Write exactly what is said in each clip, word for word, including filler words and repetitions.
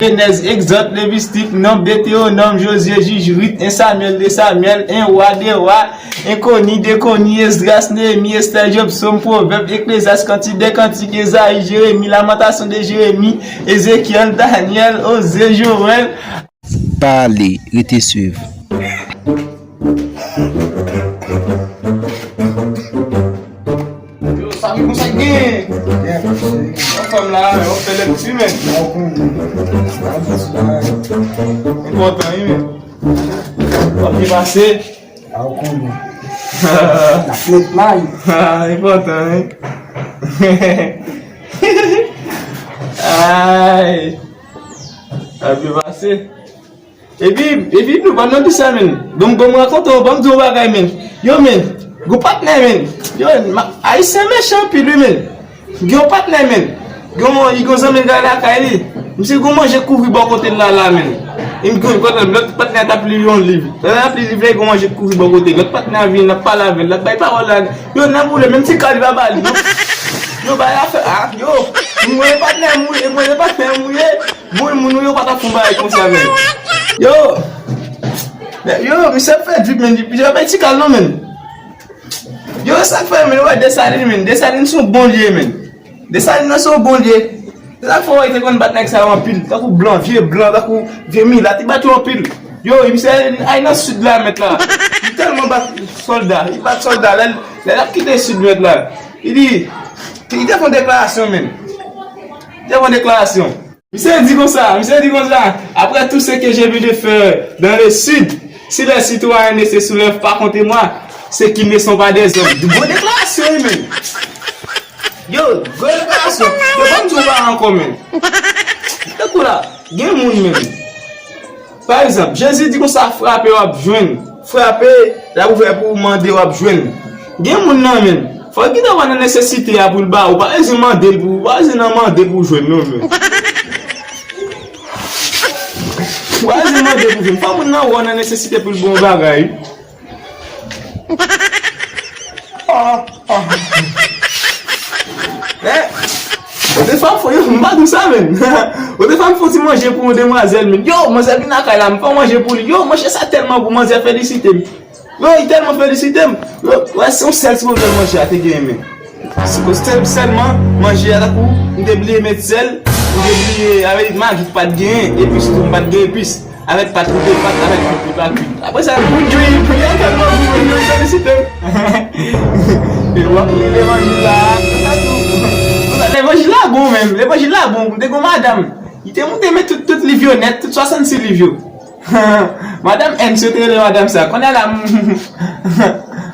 Jenèz, Egzòd, Levitik, Nonb, Detewonòm, Jozye, Jij, Rit, en Samyèl, de Samyèl, en Wa, de Wa, en Koni, de Koni, Esdras, Neyemi, Estè, Jòb, Sòm, Pwovèb, Eklezyas, Kantik dè Kantik, Ezayi, Jeremi, Lamantasyon de Jeremi, Ezekyèl, Danyèl, Oze, Jowèl. Pale, rete swiv. Yo, sa ki konsa gen? Anfòm la, yo fè lèkti, men. Enpòtan, wi, men. W ap byen pase. A, ou konnen. N ap met may. Enpòtan, wi. Ay. W ap byen pase. Epi, epi, nou pa nan di sa, men. Bon, bon, m rakonte w, ban m di w yon bagay, men. Yo, men, gwo patnè, men. Yo, ma- Ayisyen mechan anpil, wi, men. Gen yon patnè, men. Gen yon, li gen yon zanmi l gade lakay li. Misye gen yon manje kouvri bò kote l la, la, men. E m gen yon patnè, lòt patnè a t ap li yon liv. Lè l ap li liv la, li gen yon manje kouvri bò kote l. Lòt patnè a vini, l ap pale avè l, l ap bay pawòl la. Yo, nan boule, menm ti kal li pa ba li. Yo, bay afè, a, yo. Mwen, patnè, mwen, mwen, patnè, mwen. Bon, moun ou yo pa t ap fè yon bagay konsa, men. Yo! Yo, misye ap fè drip, men. Misye ap fè ti kal non, men. Yo, sa k fè, men, wè, Desalin, men. Desalin se yon bon li ye, men. Desalin nan se yon bon li ye. Se sa k fè, wè, te konn bat nèg sa yo anpil. Tankou blan, vye blan, tankou vye milat. Li bat yo anpil. Yo, misye ay nan sid la, mèt la. Li tèlman bat sòlda. Li bat sòlda. Lè, lè l ap kite sid, mèt la. Li di, li te fè yon deklarasyon, men. Li te fè yon deklarasyon. Misye di konsa, misye di konsa, après tout ce que je viens de faire dans le sud, si les citoyens ne se soulèvent pas contre moi, c'est qu'ils ne sont pas des hommes. Gwo deklarasyon, wi, men. Yo, gwo deklarasyon. Yo, ban m di w bagay ankò, men. Tankou la, gen moun, men. Pa egzanp, Jezi di konsa, frape, w ap jwenn. Frape, l ap ouvè pou ou, mande, w ap jwenn. Gen moun nan, men. Fò l gentan wè nan nesesite a pou l ba ou. Pa bezwen mande l pou, pa bezwen nan mande pou w jwenn non, men. Pa bezwen mande pou w jwenn. Fò moun nan wè w nan nesesite pou l ba w bagay. Ah, ah. Eh, ote fwa m fò, yo, m pa di w sa, men. Ote fwa m fò ti manje pou yon demwazèl, men. Yo, manzè vin lakay la, m fè manje pou li. Yo, manje sa tèlman gou, manzè felisite m. Yo, li tèlman felisite m. Yo, wè, se yon sèl ti pwoblèm manje a te genyen, men. Se sèl, sèlman manje a, tankou, m te bliye met sèl, m te bliye, avè magi k pa t genyen, epis tou, m pa t gen epis. Avèk pat, koupe pat, avèk tout li pa kuit. Apre sa, moun jwi, moun yo tèlman gou, moun yo felisite m. E w ap li levanjil la, konsa tou. Levanjil la bon, menm. Levanjil la bon. M te gon madanm. Li te moute met tout, tout liv yo nèt, tout swasannsis liv yo. Madanm N, si yo te rele madanm sa. Kounye a la, m,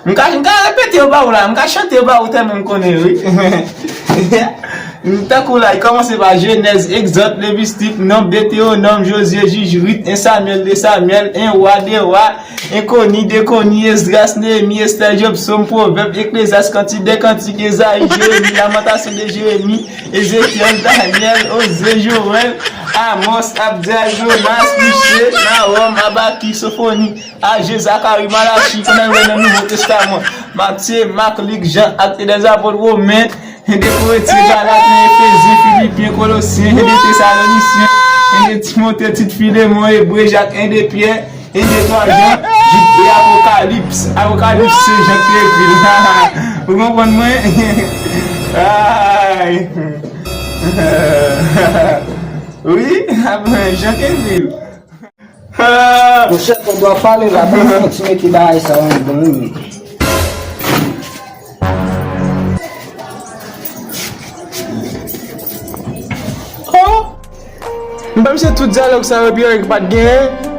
m ka, m ka repete yo ba ou la, m ka chante yo ba ou tèlman m konnen yo, wi. Tankou la, li kòmanse pa Jenèz, Egzòd, Levitik, Nonb, Detewonòm, Jozye, Jij, Rit, en Samyèl, de Samyèl, en Wa, de Wa, en Koni, de Koni, Esdras, Neyemi, Estè, Jòb, Sòm, Pwovèb, Eklezyas, Kantik dè Kantik, Ezayi, Jeremi, Lamantasyon de Jeremi, Ezekyèl, Danyèl, Oze, Jowèl, Amòs, Abdya, Jonas, Miche, Nawòm, Abakik, Sofoni, Aje, Zakari, Malachi, kounye a nou wè nan Nouvo Testaman, Matye, Mak, Lik, Jan, Actes des Apôtres, Women, en de Korentyen, Galatyen, Efezyen, Filipyen, Kolosyen, en de Tesalonisyen, en de Timote, Tit, Filemon, Ebre, Jak, en de Pyè, en de Twa Jan, Jid e Apokalips. Apokalips se Jan ki te ekri l. Ou konprann mwen? Ay. Wi, Jan ki ekri l. Monchè, pandan w ap pale la, ban m kontinye ti bagay sa yo anndan wi, men. Oh! M pa misye tout dyalòg sa yo epi anyen ki pa t genyen.